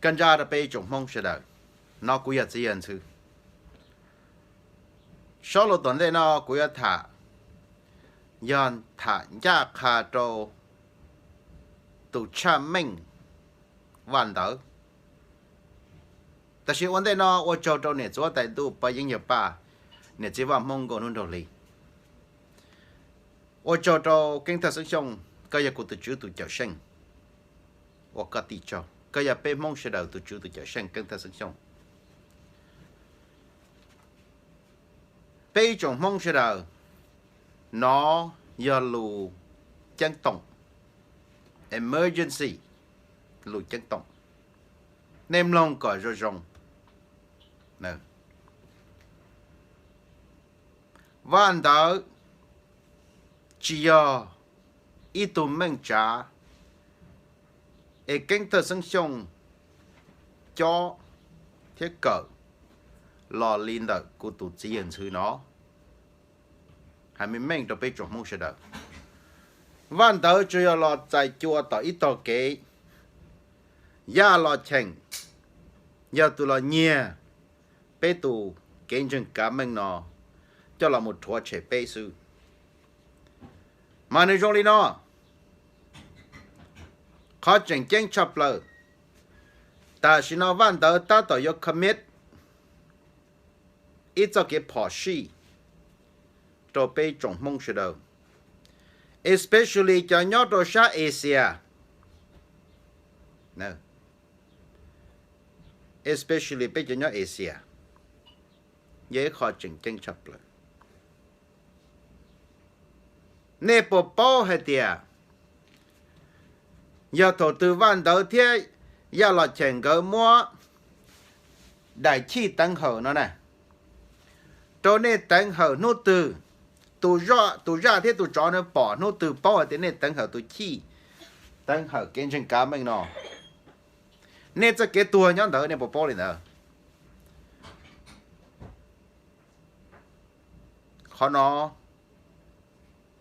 Koj ntsa rau peb tsoom Hmoob sawv daws, no kuv yog Txiv Yawg Ntxhw. Sab lus tom ntej no kuv yuav tham, yog tham ncaj qha rau tus tshaj meej Vaj Ntawv. Tam sim ua ntej no ua tsaug rau niam txiv huab tais ntuj Paj Yeeb Yawg Paj, niam txiv Vaj Hmoob Nkauj Hnub Nraug Hli. Ua tsaug rau Keeb Thawj Xeeb Xyooj, koj yog kuv tus tswv tus cawm seej, ua koj tij tsaug, koj yog peb Hmoob sawv daws tus tswv tus cawm seej Keeb Thawj Xeeb Xyooj. Peb ib tsoom Hmoob sawv daws, no yog lus ceeb toom, emergency, lus ceeb toom, nej mloog kom zoo zoo. Vaj Ntawv tsis yog ib tug meej tsav es Keeb Thawj Xeeb Xyooj cob thiab kawm los li ntawm kuv tus Txiv Yawg Ntxhw no. Hais meej meej rau peb tsoom Hmoob sawv daws, Vaj Ntawv tsuas yog los txais cua tom ib tog kev, Yaj Los Cheem yog tus los nyiag peb tus kev ntseeg kav meej no coj los mus rhuav tshem peb xwb. Mas nws zoo li no, qhov tseem ceeb tshaj plaws, tam sim no Vaj Ntawv tab tom yuav commit ib txoj kev phom sij rau peb tsoom Hmoob sawv daws, especially cov nyob rau sab Asia, especially peb cov nyob Asia, yog ib qho tseem ceeb tshaj plaws. Nej puas paub hais tias yog thaum twg Vaj Ntawv thiab Yaj Los Cheem nkawd muab daim chij teev hawm no na rau nej teev hawm hnub twg, tus zaj thiab tus tsov no pom hnub twg paub hais tias nej teev hawm tus chij teev hawm kev ntseeg kav meej no, nej txoj kev tuag nyob ntawd, nej puas paub li ntawd? Qhov no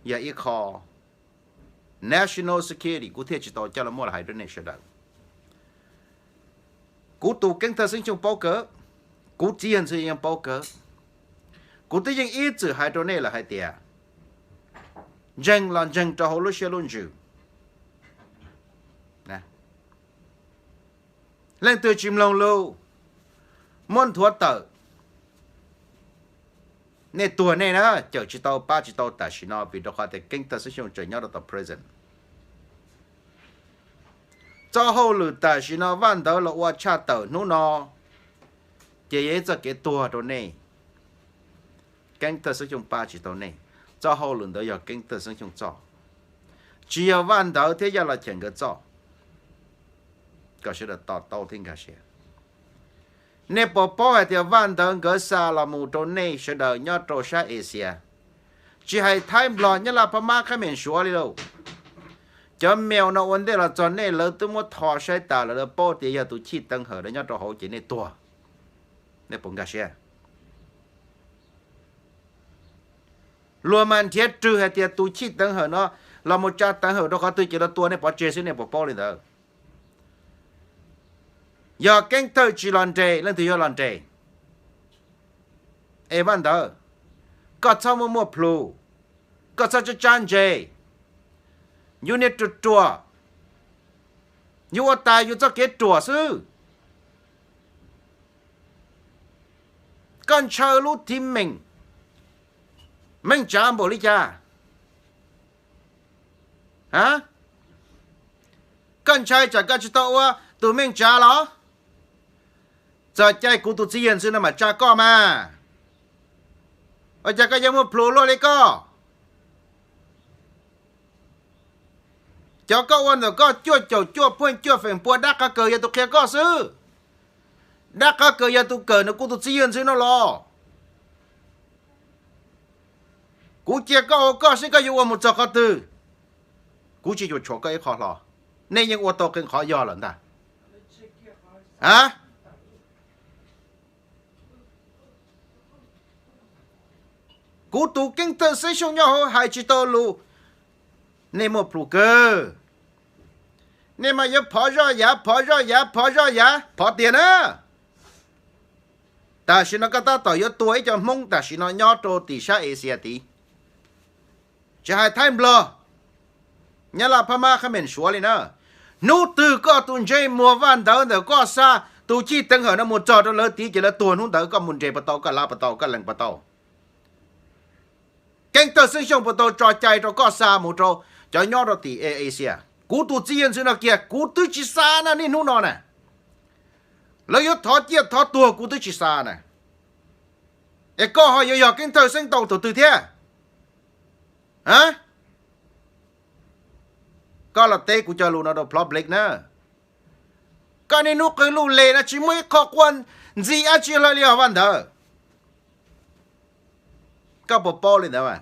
yog ib qho national security, kuv thiaj tsis tau coj los muab los hais rau nej sawv daws. Kuv tus Keeb Thawj Xeeb Xyooj paub kawg, kuv Txiv Yawg Ntxhw yeej paub kawg. Kuv twb yeej ib txwm hais rau nej lawm hais tias ntseeg los ntseeg rau hauv lub siab lub ntsws. Leej twg tsis mloog lus, muab nthuav tawm, nej tuag nej na, cawm tsis tau pab tsis tau tam sim no vim rau qhov tias Keeb Thawj Xeeb Xyooj tseem nyob rau tom prison. Txoj hauj lwm tam sim no Vaj Ntawv los ua tshaj tawm hnub no, ces yog ib txoj kev tuag rau nej. Keeb Thawj Xeeb Xyooj pab tsis tau nej, txoj hauj lwm ntawd yog Keeb Thawj Xeeb Xyooj txoj, tsis yog Vaj Ntawv thiab Yaj Los Cheem nkawd txoj. Kom sawv daws to taub thiab nkag siab. Nej puas paub hais tias Vaj Ntawv nkawd xa los mus rau nej sawv daws nyob rau sab Asia, tsis hais Thaib, Nplog, Nyab Laj, Phab Mab, Khab Mem, Suav li lauj. Cov mail no ua ntej los txog nej lawv twb muab tho saib tas lawm, lawv paub tias yog tus chij teev hawm no nyob rau hauv ces nej tuag. Nej puas nkag siab? Luag mas nrhiav rwg hais tias tus chij teev hawm no los mus tsa teev hawm rau qhov twg ces lawv tua nej pov tseg xwb, nej puas paub li ntawd? Yog Keeb Thawj tsis los nres, leej twg yuav los nres? Es Vaj Ntawv, koj txhob muaj muaj plhus, koj txhob tsab tsab ntse, yus niag ruam ruam, yus ua tas yus txoj kev ruam xwb. Koj ntshaw lub thib meem, meej tsav npaum li cas? A, koj ntshai tsam koj tsis tau ua tus meej tsav los? Txog caij kuv tus Txiv Yawg Ntxhw no mam tsa koj mas. Ua cas koj yuav muaj plhus luaj li koj? Cov koj ua ntawm koj cuaj caum cuaj phuaj cuaj feem pua dab qhov kawg yog tus qhia koj xwb. Dab qhov kawg yog tus kawm ntawm kuv tus Txiv Yawg Ntxhw no los. Kuv cia koj ua koj seb koj yuav ua mus txog qhov twg. Kuv tsis yuav tshuam koj ib qho hlo. Nej yeej ua tau qee qhov yog lawm ntag. A, kuv tus Keeb Thawj Xeeb Xyooj nyob hauv hais tsis tau lus. Nej muaj plhus kawg. Nej mas yuav phov zoj yav, phov zoj yav, phov zoj yav, phov tiag na. Tam sim no koj tab tom yuav tua ib co Hmoob tam sim no nyob rau tim sab Asia tid, tsis hais Thaib Nplog, Nyab Laj, Phab Mab, Khab Mem, Suav li na. Hnub twg koj tus ntsej muag Vaj Ntawv ntawm koj xa tus Cij Teev Hawm no mus txog rau lawv tid ces lawv tuag hnub ntawd, koj mus nres puas tau, koj lav puas tau, koj lees puas tau? Keeb Thawj Xeeb Xyooj puas tau tso cai rau koj xa mus rau cov nyob rau tim Asia? Kuv tus txiv yawg ntxwv no kiag kuv twb tsis xa na, niaj hnub no na. Lawv yuav thov ciaj thov tuag kuv twb tsis xa na. Es koj ho yuav yog Keeb Thawj Xeeb tau tus twg thiab? A, koj los teb kuv cov lus no rau Plov Blake na. Koj niaj hnub qw luj le no tsis muaj ib qho quaj ntxim dab tsi hlo li os Vaj Ntawv. Koj puas paub li ntawd?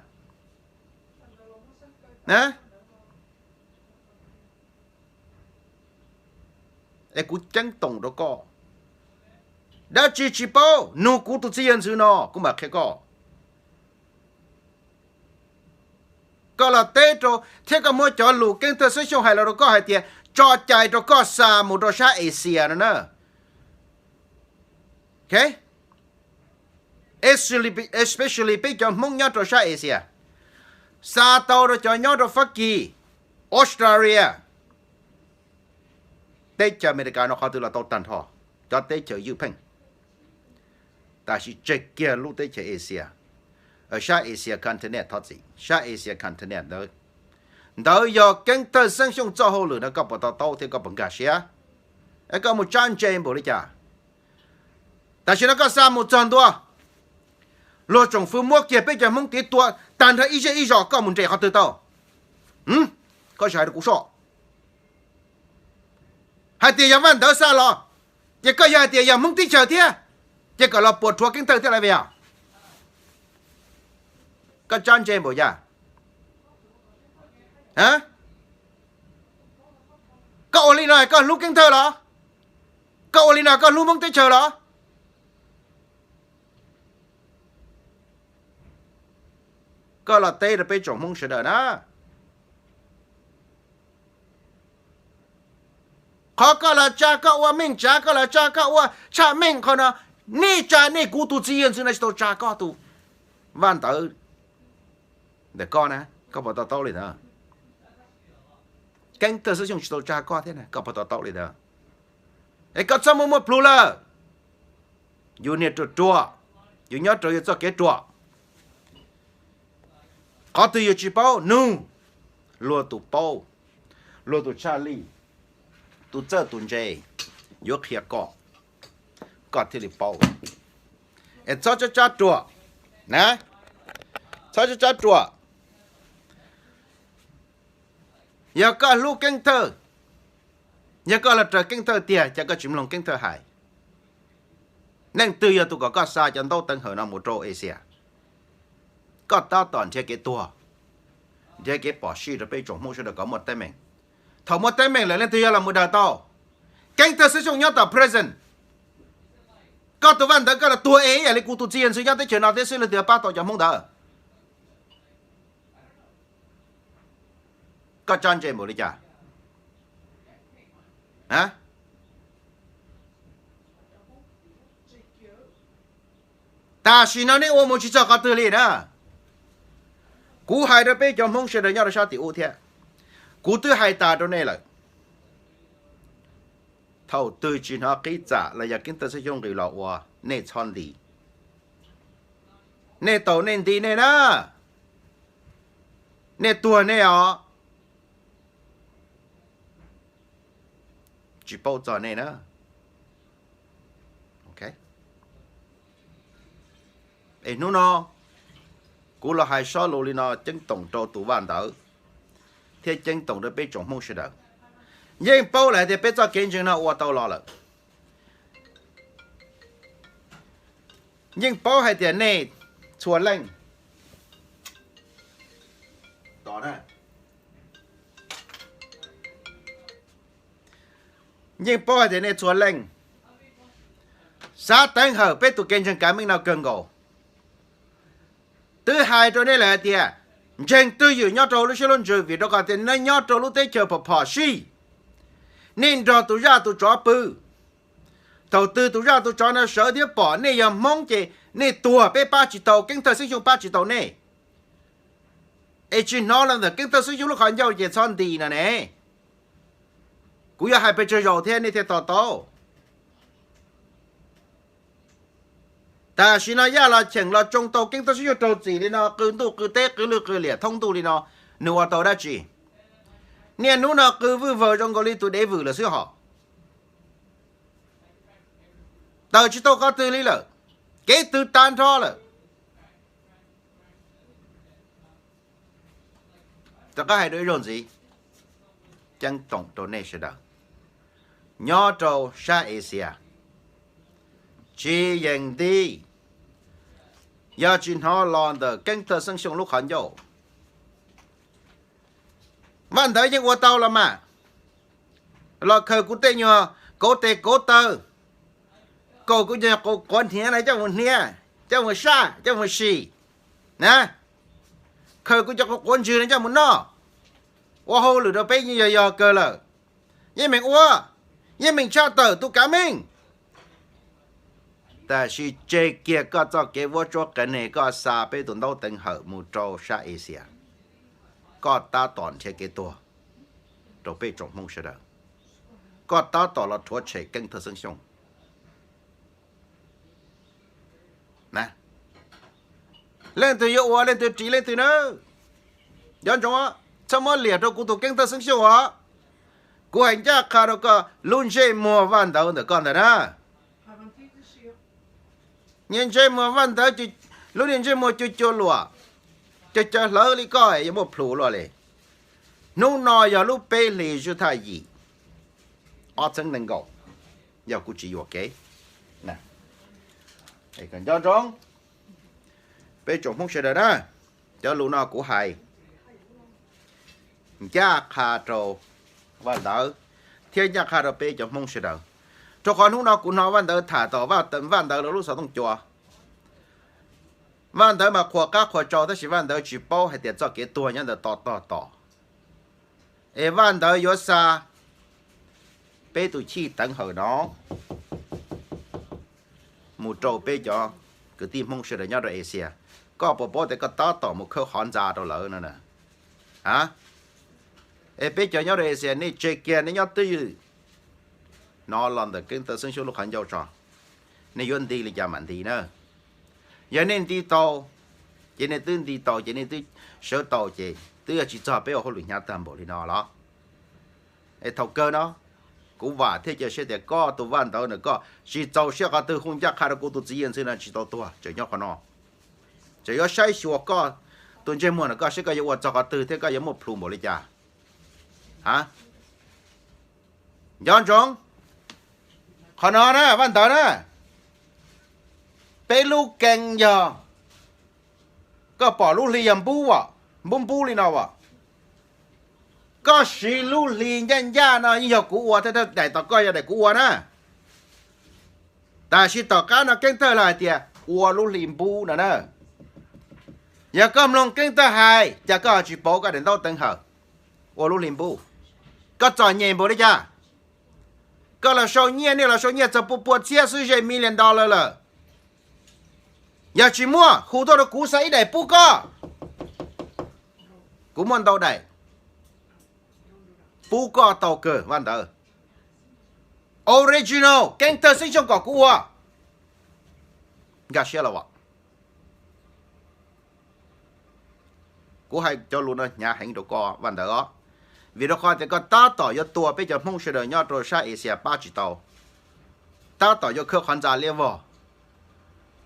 Es kuv ceeb toom rau koj, dab tsi tsis paub nug kuv tus txiv yawg ntxwv no kuv mam qhia koj. Koj los teb rau thiab koj muab cov lus Keeb Thawj Xeeb Xyooj hais los rau koj hais tias tso cai rau koj xa mus rau sab Asia no na. Especially peb cov Hmoob nyob rau sab Asia, xa tau rau cov nyob rau Fab Kis, Australia, teb chaws Amelikas no qhov twg los tau tag nrho, cov teb chaws ywj pheej. Tab sis tseg kiag lub teb chaws Asia, sab Asia continent thov txim, sab Asia continent ntawd, ntawd yog Keeb Thawj Xeeb Xyooj txoj hauj lwm no, koj puas to taub thiab koj puas nkag siab? Es koj mus tsab ntse npaum li cas? Tam sim no koj xa mus txog ntua, luag tsoom fwv muab kiag peb cov Hmoob tiv tua tag nrho ib zej ib zos, koj mus nres qhov twg tau? Koj sim hais rau kuv soj. Hais tias yog Vaj Ntawv xa los, ces koj yog hais tias yog Hmoob teb chaws thiab, ces kom los puas rhuav Keeb Thawj thiab lawm yog? Koj tsab ntse npaum cas? Koj ua li no koj hlub Keeb Thawj los? Koj ua li no koj hlub Hmoob teb chaws los? Koj los teb rau peb tsoom Hmoob sawv daws na. Qhov koj los tsa koj ua meej tsav, koj los tsa koj ua tshaj meej qhov no, nej tsa nej, kuv tus txiv yawg ntxwv no tsis tau tsa koj tus Vaj Ntawv ntawm koj na, koj puas to taub li ntawd? Keeb Thawj Xeeb Xyooj tsis tau tsa koj thiab na, koj puas to taub li ntawd? Es koj txhob muaj muaj plhus lawm. Yus niag ruam ruam, yus nyob rau yus txoj kev ruam. Qhov twg yus tsis paub nug luag tus paub, luag tus tshaj lij, tus txawj tus ntse yuav qhia koj, koj thiaj li paub. Es txhob tsab tsab ruam na, txhob tsab tsab ruam. Yog koj hlub Keeb Thawj, yog koj los raws Keeb Thawj tiag, cas koj tsis mloog Keeb Thawj hais? Leej twg yog tus kom koj xa cov ntaub teeb hawm no mus rau Asia? Koj tab tom nrhiav kev tuag, nrhiav kev pom sij rau peb tsoom Hmoob sawv daws kom muaj teeb meem. Thaum muaj teeb meem lawm leej twg yuav los mus daws tau? Keeb Thawj Xeeb Xyooj nyob tom prison, koj tus Vaj Ntawv koj los tuag es ib yam li kuv tus txiv yawg ntxwv nyob teb chaws no thiab xwb, leej twg yuav pab tau cov Hmoob ntawd? Koj tsab ntse npaum li cas? Tam sim no nej ua mus tsis txog qhov twg li na. Kuv hais rau peb cov Hmoob sawv daws nyob rau sab tim ub thiab, kuv twb hais tas rau nej lawm. Thaum twg tsis hnov qib txam los yog Keeb Thawj Xeeb Xyooj nqis los ua, nej txhob nti. Nej taus nej nti nej na, nej tuag nej os. Tsis paub txog nej na. Es hnub no kuv los hais sob lus li no ceeb toom rau tus Vaj Ntawv thiab ceeb toom rau peb tsoom Hmoob sawv daws. Yeej paub lawm hais tias peb txoj kev ntseeg no ua tau los lawm. Yeej paub hais tias nej txhua leej, yeej paub hais tias nej txhua leej xav teev hawm peb tus kev ntseeg kav meej no kawg nkaus. Twb hais rau nej lawm hais tias ntseeg twj ywm nyob rau lub siab lub ntsws, vim rau qhov tias nej nyob rau lub teb chaws phom phom sij. Nej nrog tus zaj tus tsov pw. Thaum twg tus zaj tus tsov no sawv thiab pom nej yog Hmoob ces nej tuag, peb pab tsis tau, Keeb Thawj Xeeb Xyooj pab tsis tau nej. Es tsis hnov los ntawm Keeb Thawj Xeeb Xyooj lub qhov ncauj ces txhob nti no ne. Kuv yuav hais pes tsawg zaus thiab nej thiaj to taub. Tam sim no Yaj los cheem los tsoo tau Keeb Thawj Xeeb Xyooj raug txim li no, qw ntuj qw teb qw lwj qw liam thoob ntuj li no, nws ua tau dab tsi? Niaj hnub no qw vwj vawg zoo nkaus li tus dev vwm lawm xwb hos. Tawm tsis tau qhov twg li lawm, kev twv tag nrho lawm. Rov qab hais dua ib zaug ntxiv, ceeb toom rau nej sawv daws nyob rau sab Asia, tsis yeem nti, yog tsis hnov los ntawm Keeb Thawj Xeeb Xyooj lub qhov ncauj. Vaj ntawd yeej ua tau los mas, los khaws kuv tej nyuag kauv tes kauv taw, khaws kuv cov quav hniav no coj mus hnia, coj mus saj, coj mus sim na, khaws kuv cov quav ntswg no coj mus noj, ua hauj lwm rau peb yeej yog yog kawg lawm. Yeej meem ua, yeej meem tshaj tawm tus kav meej. Tab sis tseg kiag koj txoj kev vuab tsuab qias neeg, koj xa peb tus ntaub teev hawm mus rau sab Asia, koj tab tom nrhiav kev tuag rau peb tsoom Hmoob sawv daws, koj tab tom los rhuav tshem Keeb Thawj Xeeb Xyooj. Leej twg yuav ua leej twg ris leej twg na. Nco ntsoov, txhob muab liam rau kuv tus Keeb Thawj Xeeb Xyooj os. Kuv hais ncaj qha rau koj, lub ntsej muag Vaj Ntawd ntawm koj ntag na. Niag ntsej muag Vaj Ntawd, lub niag ntsej muag cua cua luam, cov cov hlawv li koj yuav muaj plhus luaj li. Hnub no yog lub peb hlis tsib thaj yim, ob txhiab nees nkaum, yog kuv tsis yuam kev. Nco ntsoov, peb tsoom Hmoob sawv daws na, cov lus no kuv hais ncaj qha rau Vaj Ntawd thiab ncaj qha rau peb cov Hmoob sawv daws, rau qhov hnub no kuv hnov Vaj Ntawd tham tom Vaj Ntawd lawv lub xov tooj cua. Vaj Ntawd mas qhuas qab qhuas tsau tab sis Vaj Ntawd tsis paub hais tias txoj kev tuag nyob ntawm tom tog tom. Es Vaj Ntawd yuav xa peb tus chij teev hawm no mus rau peb cov kwv tij Hmoob sawv daws nyob rau Asia. Koj puas paub tias koj tab tom mus khawb qhov ntxa rau lawv no na? Es peb cov nyob rau Asia nej tseg kiag, nej nyob twj ywm, hnov los ntawm Keeb Thawj Xeeb Xyooj lub qhov ncauj tso, nej yuav nti li cas mam nti na. Yog nej nti tau, ces nej twb nti tau, ces nej twb sawv tau, ces twb yog tsis txog peb ua hauj lwm hnyav tag npaum li no los. Es thaum kawg no, kuv vam thiab cia siab tias koj tus Vaj Ntawd ntawm koj tsis txaus siab qhov twg hu ncaj qha rau kuv tus txiv Yia Ntxwg no tsis tau tuag, tseem nyob qhov no. Tseem yuav saib xyuas koj tus ntsej muag ntawm koj seb koj yuav ua txog qhov twg thiab koj yuav muaj plhus npaum li cas. Nco ntsoov, qhov no na Vaj Ntawd na, peb lub keeb yog, koj pom lub hli yog npub, npub npub li no as, koj siv lub hli ncaj ncaj no yeej yog kuv ua thiab daim tom koj yog daim kuv ua na. Tab sis tom qab no Keeb Thawj los hais tias ua lub hli npub no na. Yog koj mloog Keeb Thawj hais cas koj tsis pauv koj daim ntaub teev hawm ua lub hli npub? Koj txom nyem npaum li cas? Koj los sau nyiaj, nej los sau nyiaj txog pua pua txhiab xwb ze million dollar lawm. Yog tsis muaj, hu tuaj rau kuv xa ib daim pub koj. Kuv muaj ntau daim pub koj tau kawg Vaj Ntawd. Original Keeb Thawj Xeeb Xyooj kom kuv ua. Nkag siab los as? Kuv hais cov lus no hnyav heev rau koj Vaj Ntawd os, vim rau qhov tias koj tab tom yuav tua peb cov Hmoob sawv daws nyob rau sab Asia pab tsis tau, tab tom yuav khawb qhov ntxa liab vog.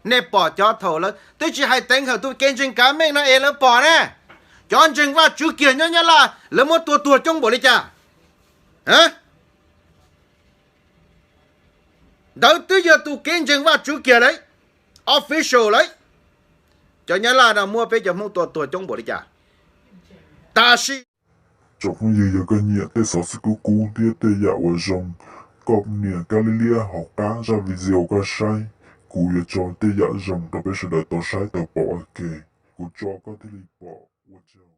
Nej pom cov thaum lawv twb tsis hais teev hawm tus kev ntseeg kav meej no es lawv pom na, cov ntseeg Vajtswv kiag nyob Nyab Laj lawv muab tua tuag coob npaum li cas? Ntawd twb yog tus kev ntseeg Vajtswv kiag lawm, official lawm. Cov Nyab Laj no muab peb cov Hmoob tua tuag coob npaum li cas? Tam sim tsoom phooj ywg, yog koj nyiam tej xov xwm kub kub thiab tej yam uas zoo, koj nias kab liab liab hauv qab zaj video koj saib, kuv yuav tso tej yam zoo rau peb sawv daws tau saib tau pom ua ke. Kuv tso koj thiaj li pom, ua tsaug.